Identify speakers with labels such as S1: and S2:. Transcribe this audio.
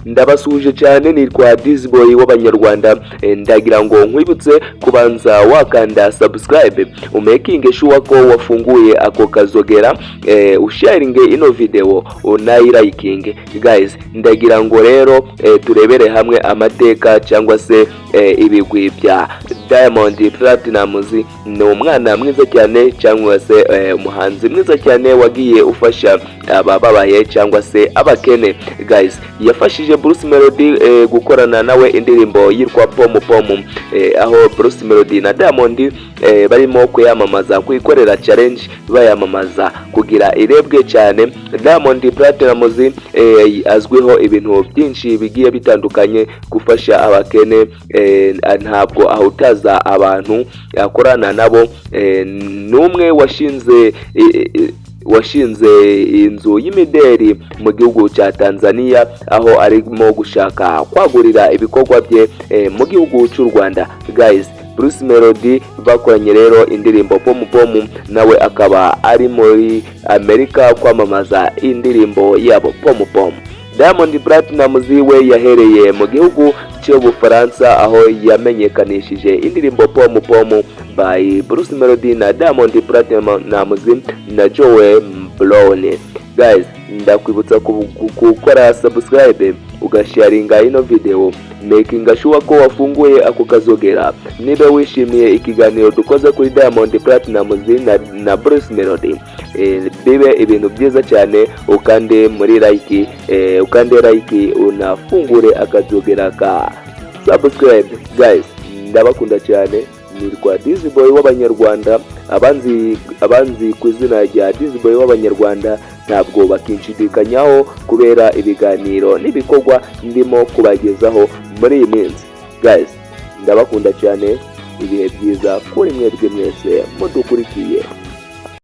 S1: Ndabasuhuje cyane, nitwa Dizboy w'Abanyarwanda. Ndagira ngo nkwibutse kubanza wakanda subscribe, umakinge sure ko wafunguye ako kazogera, usharinge ino video, unayilikinge. Guys, ndagira ngo rero turebere hamwe amateka cyangwa se ibigwi bya Diamond Platnumz. Ni umwana mwiza cyane cyangwa se umuhanzi mwiza cyane wagiye ufasha abababaye cyangwa se abakene. Guys, yafashije Bruce Melody gukorana nawe indirimbo yitwa Pomu Pomu, aho Bruce Melody na Diamond barimo kuyamamaza, kuyikorera challenge, bayamamaza kugira irebwe cyane. Diamond Platnumz azwiho ibintu byinshi bigiye bitandukanye, gufasha abakene, ntabwo ahutaza abantu akorana nabo. Ni umwe washinze inzu y'imideri mu gihugu cya Tanzania, aho arimo gushaka kwagurira ibikorwa bye mu gihugu cy'u Rwanda. Guys, Bruce Melody bakoranye rero indirimbo Pomu Pomu, nawe akaba ari muri Amerika kwamamaza indirimbo yabo Pomu Pomu. Diamond Platnumz we yahereye mu gihugu cy'Ubufaransa, aho yamenyekanishije indirimbo Pomu Pomu by Bruce Melody na Diamond Platnumz na Joel Brown. Guys, ndakwibutsa gukora subscribe, ugasharinga ino video, making sure ko wafunguye ako kazogera. Niba wishimiye ikiganiro dukoze kuri Diamond Platnumz na Bruce Melody, bibe ibintu byiza cyane, ukande muri like, ukande like, unafungure akazogera ka subscribe. Guys, ndabakunda cyane, nitwa Dizboy w'Abanyarwanda. Abanzi ku izina rya Dizboy w'Abanyarwanda ntabwo bakinshidikanyaho kubera ibiganiro n'ibikorwa ndimo kubagezaho muri iyi minsi. Guys, ndabakunda cyane, ibihe byiza kuri mwebwe mwese mudukurikiye.